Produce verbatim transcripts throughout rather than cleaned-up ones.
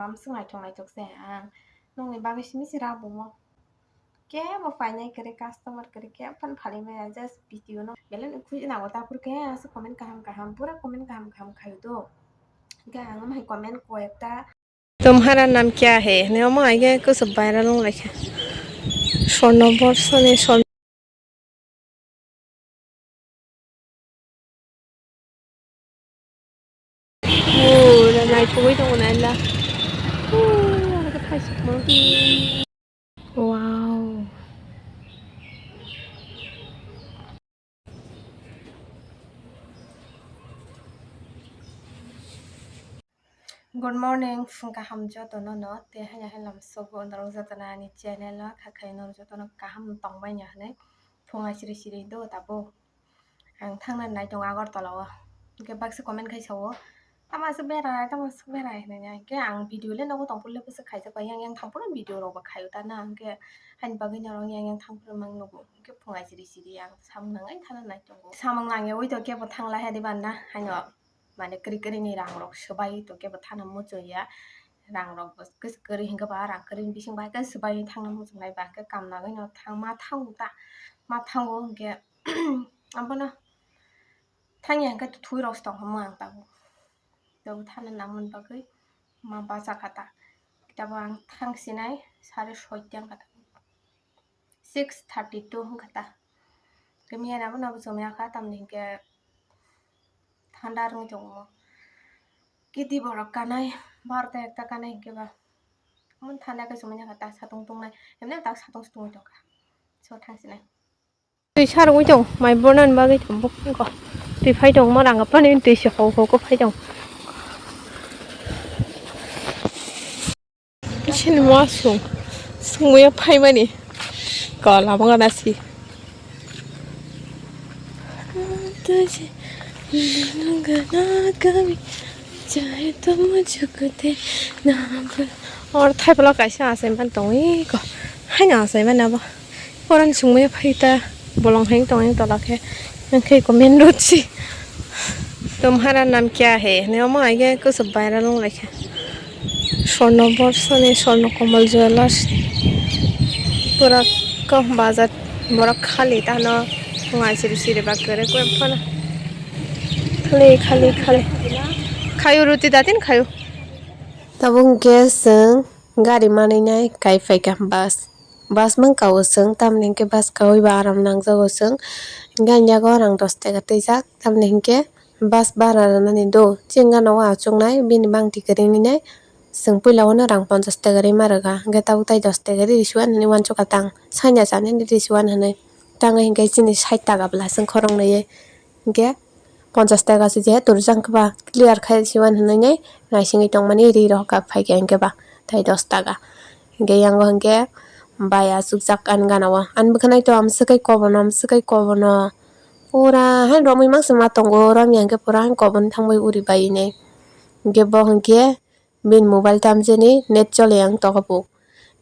Bam swng naithok naithok se ang. Nokni bagwi simi se rabo mo. Kebo painai kwrwi, customer kwrwi, kebo phano phalwi maya, just video no belai no khwi nango, ta phuru khe aswk comment kaham kaham, pura comment kaham kaham khaio do. Hwnkhe ang omo hai comment koi ekta. Tumhara naam kya hai? Hwnwi omo hai khe kwchwk viral wng lai kha. Swarno borsoni swarno. Pura naithogwi tongo naila. Pura khe thaisukma. Wow. Good morning, phung kaham jotono no, tei haino hai lam sobo norok jotono ani channel o, kha khayo norok jotono kaham tongbai no hinwi phung ai siri siri do tabuk. Ang thangna nai tongo Agartala o. Hwnkhe baksa comment khai sao, "Tamo aswk berai, tamo aswk berai," hinwi. Hwnkhe ang video le nogo tongphuru le bwswk khaijak bai yang yang thangphuru video rok bo khaio ta na. Hwnkhe haini bagwi norok yang yang thangphuru mang nugo. Hwnkhe phung ai siri siri ang samung nang ai thana nai tongo. Samung nang yaui to kebo thang lai ha di banna haino. Mane kwrwi kwrwi ni rang rok swbai to kebo thana muchung ya. Rang rok bo kwrwi hwnkhe ba rang kwrwi ni bising bai khe swbai thangna muchung lai ba hwnkhe kam nagwi no thang ma thango ta. Ma thango hwnkhe abono thangya hwnkhe twi rok se tong kha mwng tabuk. Tabuk thana nangmani bagwi ma bacha kha ta. Tabuk ang thang sinai sare soita wngkha ta. Six thirty two wngkha ta. Khe miya nabo nabo chomya kha, tamni hinkhe thanda rwngwi tongo. Kiti borok kanai, barota ekta kanai hinkhe ba. Omo thanda khe chumui nangkha ta, satung tungnai. Emne tak satung se tungwi tongkha. So thang sinai. Twi sarwi tong, mai bornani bagwi tong bukung ko. Twi phai tong, ma rang phani twi se hok hok phai tong. Chini wasung sungwi phaimani kola mangana si. Or thaipla kaisa asai man tongwi ko. Haino asai man abo. Poran sungwi phai ta bolong hai tong tola khe. Hwnkhe eko main road si. Tumhara naam kya hai? Hwnwi omo hai khe kwchwk viral wng lai kha. Swarno borsoni Swarno Kamal Jewellers. Pura kok bazar borok khali tano ngai siri siri ba kwrwi khe phano. Khali khali khali. Khayu ruti datin khayu. Tabuk hwnkhe chwng gari manwi nai kai phaikha bus. Bus mankha o chwng, tamni hinkhe bus kaui ba aram nangjago chwng. Hinkhe ani yago rang dos taka twijak, tamni hinkhe bus bara rwnani do. Chini gana o achuknai bini bangti kwrwngwi nai chwng puila o no rang ponchas taka rwui ma rwkha, hinkhe tabuk tai dos taka rwi rwsuan hinwi uansukha tang. Sanya chanani rwsuan hinwi tangwi hinkhe chini sait taka bwla chwng khoroknwi hinkhe ponchas taka se je torjak khe ba clear khai siwan hinwi nai naisingwi tongmani ri rok kha phaikha hinkhe ba tai dos taka. Hinkhe yango hinkhe bai achukjak ani gana o, ani bwkhwnai to amswk kai kobono, amswk kai kobono pura hai romwi mangse ma tongo, romya hinkhe pura hai kobon thangbai uri bai nai. Hinkhe bo hinkhe bini mobile tamjani net chole ang tokha bo.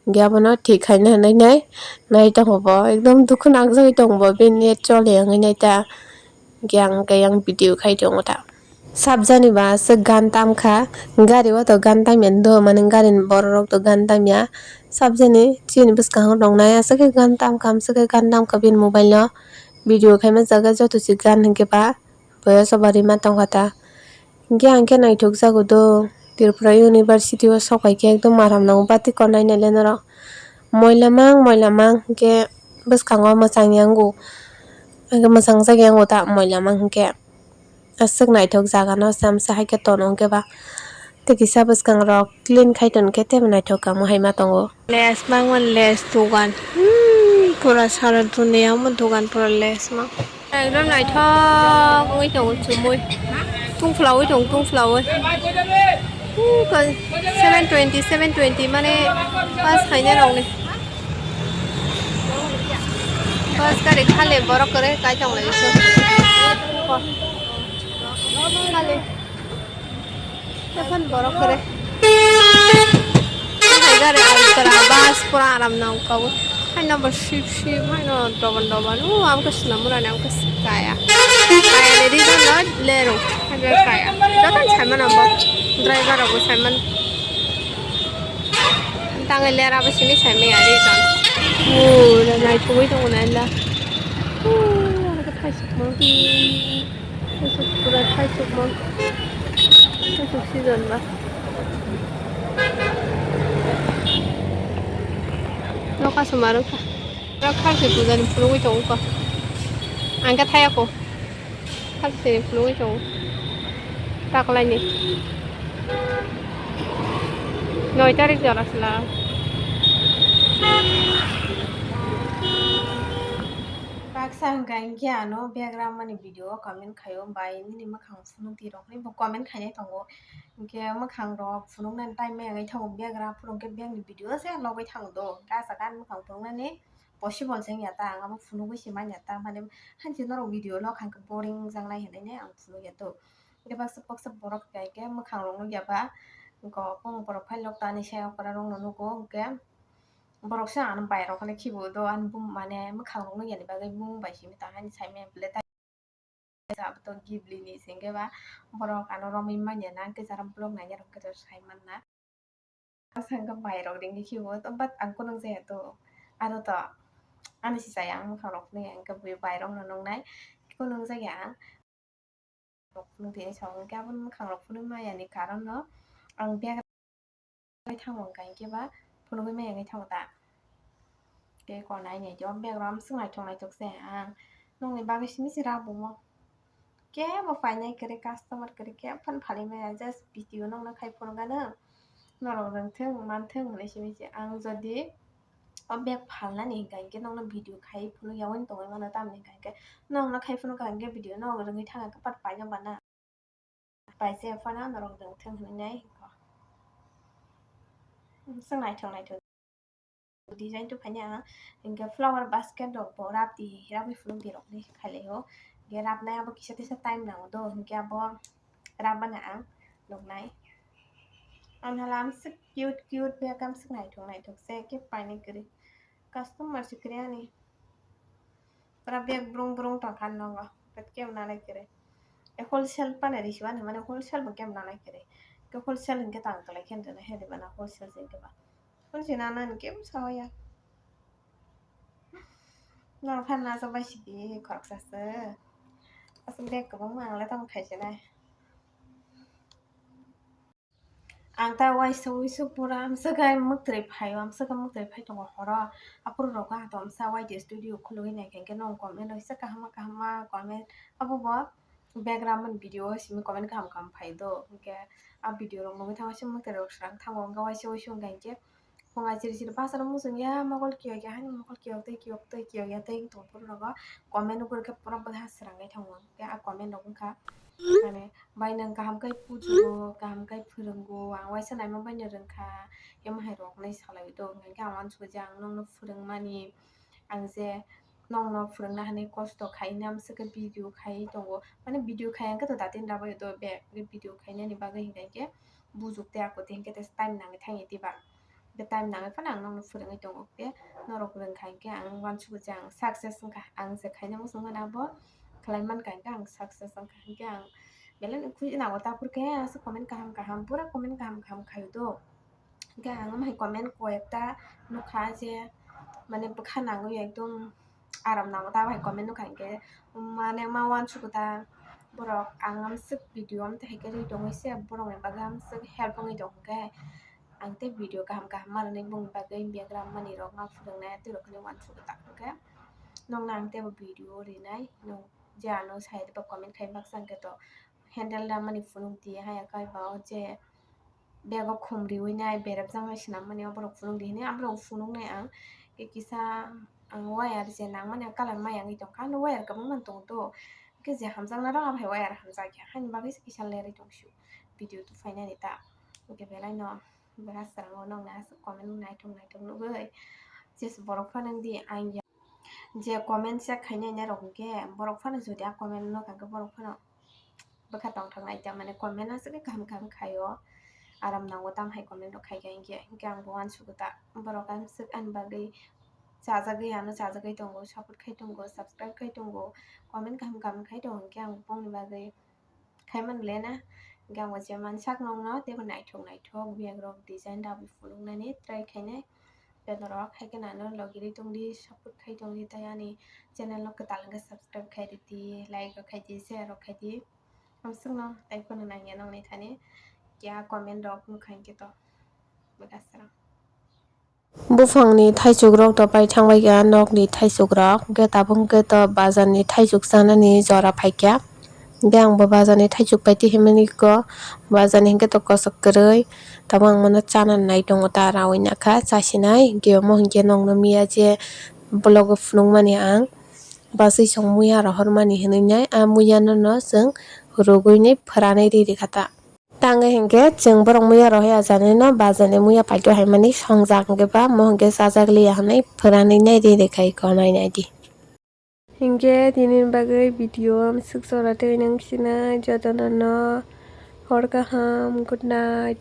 Hinkhe abono thik khaina hinwi nai, nai tongo bo. Ekdom dukhu nangjagwi tongo bo, bini net chole wngwi nai ta. Hinkhe ang khe yang video khai tongo ta. Sabjani ba aswk gan tamkha, gari o to gan tamya do, mane gari ni borok rok to gan tamya. Sabjani chini bwskango tongnai aswk khe gan tamkha, amswk khe gan tamkha bini mobile o. Video khaima jaga joto se gan hinkhe ba. Boyos o ba rima tongkha ta. Hinkhe ang khe naithok jago do, Tripura University o sok hai khe ekdom aram nango, bati konai nai le norok. Moila mang, moila mang hinkhe bwskango mwchang yango, hinkhe mwchang jak yango ta moila mang hinkhe. Aswk naithok jaga no samsa hai khe tono hinkhe ba. Tei kisa bwskang rok clean khai ton khe teibo naithok kamo hai ma tongo. Lays mangma Lays dogan. Hmm, pura sara dunia omo dogan pura Lays mang. Ekdom naithok wngwi tongo chumui. Tungphla wi tongo, tungphla wi. Hmm, ko-, seven twenty, seven twenty mane pass khaina rokni. Bus gari khali borok kwrwi kai tong lai se. Khali. Tephon borok kwrwi. Hai gari Ultra bus pura aram nang kabo. Hai number sip sip, hai no doban doban. O, ang khe swnam mani, ang khe kaya. Kaya ni reason no lero. Hai kaya. Joto saiman abo. Driver abo saiman. Tangwi lera bo simi sai maya ri tong. Pura naithogwi tongo naila. Pura khe thaisukma. Thaisuk pura thaisukma. Thaisuk season ba. Noka suma rwkha. Oro kharsi pujani phunugwi tongo kho. Ang khe thaya kho. Kharsi phunugwi tongo. Taklaini. Noi tarik jora sla. Baksa hwnkha hinkhe ano bag ramani video o comment khaio bai nini mwkhang phunuk di rok hinwi bo comment khainai tongo. Hinkhe mwkhang rok phunuknani time maya wngwi thango bag ra phuru hinkhe bag ni video se logwi thango do. Gasa gan mwkhang phunuknani possible se wngya ta ang abo phunugwi se manya ta mane hanse norok video log kha hinkhe boring wngjaknai hinwi ang phunukya do. Hinkhe baksa baksa borok hinkhe mwkhang rok nukya ba hinkhe borok phai log tani sai okra rok no nugo hinkhe. Borok se ano bai rok hwnwi khibo do ani bum mane mwkhang rok nukya ni bagwi bumung bai simi tang ani sai maya bwle tai. Abo to gibli ni se hinkhe ba borok ano romwi manya na hinkhe jara vlog naina rok khe to sai manna. Asa hinkhe bai rok ringwi khibo to but ang kunung jaya to aro to ani se chaya ang mwkhang rok phunukya hinkhe bui bai rok no nuknai kunung jaya ang. Rok phunuk tini sao hinkhe aboni mwkhang rok phunuk maya ni karon no ang bag bai thango hinkha hinkhe ba phunugwi maya wngwi thango ta. Tei konai ni jo bag ram swk naithok naithok se ang nokni bagwi simi se rabumo. Kebo painai kwrwi customer kwrwi kebo phano phalwi maya just video nokno khai phunukgano norok rwngthwng manthwng hinwi simi se ang jodi o bag phalnani hinkha hinkhe nokno video khai phunukya wng tongwi mano tamni hinkha hinkhe nokno khai phunukha hinkhe video norok rwngwi thangkha khe pat paina bana. Paisa phano norok rwngthwng hinwi nai. Swk naithok naithok design to phaini ang hinkhe flower basket rok bo rap di, rap di phunuk di rok di khailai o. Hinkhe rapnai abo kisa tisa time nango do, hinkhe abo rap bana ang nuknai. Ang hala amswk cute cute bag amswk naithok naithok se khe painai kwrwi. Customer se kwrwi ani. Pura bag brung brung tongkha nogo. But kebo nanai kwrwi. E wholesale panai risi ani mane wholesale bo kebo nanai kwrwi. Ke wholesale hinkhe tang kwlai khe rwna he rwna wholesale se hinkhe ba. Wholesale nana ni kebo sawi ya. Norok phan nasa bai sidi khoroksa se. Aswk bag kwbangma ang le tamo khai se nai. Ang ta waisa waisa pura amswk hai mwktwi phaio, amswk hai mwktwi phai tongo horo. Aphuru rok ang to amsa Y T studio khulugwi naikha hinkhe nong comment rok kisa kaham kaham ma comment abo bo background video o simi comment kaham kaham phai do. Hinkhe a video rok nugwi thango se mwktwi rok swrang thango hinkhe waisa waisa wngkha hinkhe phung ai chiri chiri bacharo muchungya mokol kiyokya haino mokol kiyok tei kiyok tei kiyokya tei wngtong phuru rogo comment nugwi rokhe pura bwkha swrangwi thango hinkhe a comment rok wngkha mane. Bai nwng kaham khe pujugo, kaham khe phwrwngo, ang waisa naima baino rwngkha, emo hai rok hinwi salai tongo. Hinkhe ang uansukha je ang nokno phwrwngmani, ang je nokno phwrwngna hinwi kosto khaina amswk khe video khai tongo. Mane video khai ang khe to datin rabai to bag video khainani bagwi hinkhe bujuk tei ako tei hinkhe time nangwi thangya diba. Hinkhe time nangwi phano ang nokno phwrwngwi tongo. Hinkhe norok rwngkha hinkhe ang uansukha je ang success wngkha. Ang je khaina muchungmani abo khlai mankha hinkhe ang success wngkha. Hinkhe ang belai no khuli nango ta phuru khe aswk comment kaham kaham pura comment kaham kaham khaio do. Hinkhe ang omo hai comment koi ekta nukha je mane bwkha nangwi ekdom aram nango ta bai comment nukha hinkhe mane ma uansukha ta borok ang amswk video amtwi hai khe ri tongwi se borokni bagwi amswk help wngwi tongkhe. Ang tei video kaham kaham ma rwnai bongni bagwi background mani rok ma phwrwngnai tei rok hinwi uansukha ta hinkhe nokno ang teibo video rinai nwng je ano sai rwba comment khai baksa hinkhe to handle ramani phunuk di haya kaiba o je bag o khum riwi nai berepjaknai swnammani oborok phunuk di hinwi aborok phunuknai ang kisa ang wire je nangmani ang colour maya wngwi tongkha ano wire kwbangma tongo do hinkhe je hamjaknai rok abai wire hamjakya haini bagwi se kisa lerwi tongsio video tubuphainani ta hinkhe belai no. Bwrasrango nokni aswk comment naithok naithok nugwi. Just borok phano wngdi ang ya. Je comment check khainai nai rok hinkhe borok phano jodi a comment no kha khe borok phano bwkha tongthok nai ta mane comment aswk khe kaham kaham khaio. Aram nango tam hai comment rok khai kha hinkhe, hinkhe ang bo uansukha ta borok aswk ani bagwi chajagwi ano chajagwi tongo, support khai tongo, subscribe khai tongo, comment kaham kaham khai tongo hinkhe ang bongni bagwi khai man le na Hingke ang bo je mansak nokno teibo naithok naithok bag rok design dabi phunuknani try khainai. Tei norok haikhe nano logirwi tongdi, support khai tongdi, tei ani channel no kwtal hwnkhe subscribe khai ridi, like rok khai di, share rok khai di. Hamsukno tei phano nangya nokni thani keha comment rok wngkha hinkhe to bwkha srang. Buphangni thaichuk rok to pai thangbai kha, nokni thaichuk rok hwnkhe tabuk hwnkhe to bazar ni thaichuk chanani jora phaikha. Hwnkhe ang bo bazar ni thaichuk pai twi himani kok, bazar ni hwnkhe to kosok kwrwi, tabuk ang bono chana nai tongo ta rawi nakha chasinai, hwnkhe omo hwnkhe nokno miya je vlog o phunukmani ang. Bwswi chwng muya rohormani hinwi nai, a muya no no chwng rwgwi nai phwranwi ri rikha ta. Tangwi hinkhe chwng borok muya rohor ya jani no bazar ni muya paikhe haimani songjak hinkhe ba mo hinkhe chajak liya hinwi phwranwi nai ri rikha iko nai nai di. Hinkhe tini bagwi video amsuk jora tei nang sinai jotono no hor kaham, good night.